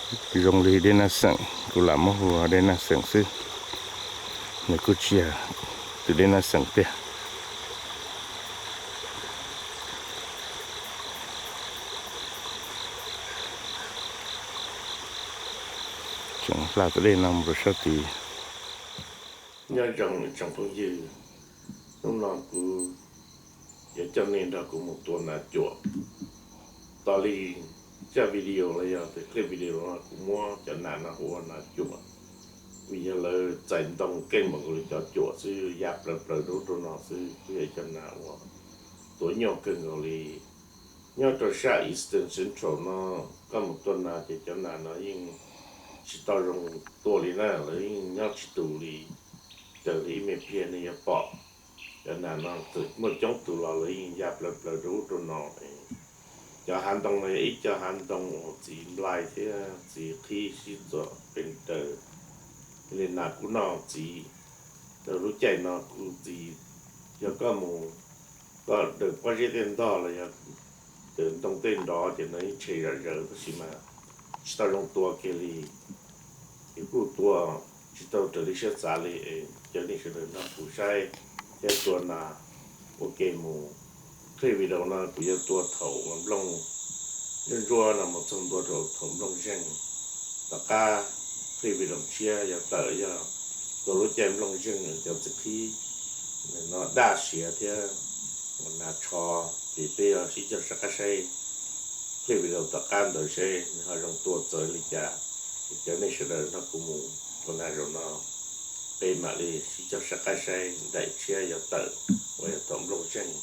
Zoo li dej naj xeem, kuv lam muab hu ua dej naj xeem xwb, nws kuj tsis yog tus dej naj xeem tiag. Tseem hla tus dej no mus rau sab tid. Nyob zoo tsoom phooj ywg, hnub no kuv yuav coj nej nrog kuv mus tua nas cuam. Tos li zaj video los yog tias clip video no kuv muab cov nas no hu ua nas cuam, vim yog lawv txais ntoo keej npaum nkaus li cov cuam xwb, ya plaws plaws rau ub rau no xwb, kuj yog cov nas uas tuav nyuaj kawg nkaus li. Nyob rau sab Eastern Central no, koj mus tua nas ces cov nas no yeej tsis tau zoo tua li na, lawv yeej nyob tsis tus li, raws li ib me pliag nej yuav pom. Cov nas no txawm muaj coob tus los lawv yeej ya plaws plaws rau ub rau no. Cov hav ntoo no yog ib co hav ntoo uas txiv nplai thiab txiv qhib sib txuas pes daws, li nas kuj noj txiv. Rau lub caij no kuj txiv, yog koj mus, koj daws pob zeb tej ntog los yog daws ntoo tej nrov ces no yeej tshe zom zaws tab sis mas tsis tau zoo tua kiag li. Ces kuj tua tsis tau raws li siab xav li. Cov nej sawv daws nrog kuv saib thiab tua nas ua ke mus. Clip video no kuv yuav tua thaum uas nplooj ntsuab ntsuab no mus txog ntua rau thaum nplooj zeeg. Tom qab clip video tshiab yuav tawm yog tua lub caij nplooj zeeg cov txiv qhib no daj siav thiab nas tsho, ces peb yuav sib cog sab qab saib clip video tom qab ntawd seb nws ho zoo tua txawv li cas. Ces cov nej sawv daws nrog kuv mus tua nas zaum no, peb mam li sib cog sab qab saib daim tshiab yuav tawm uas yog thaum nplooj zeeg.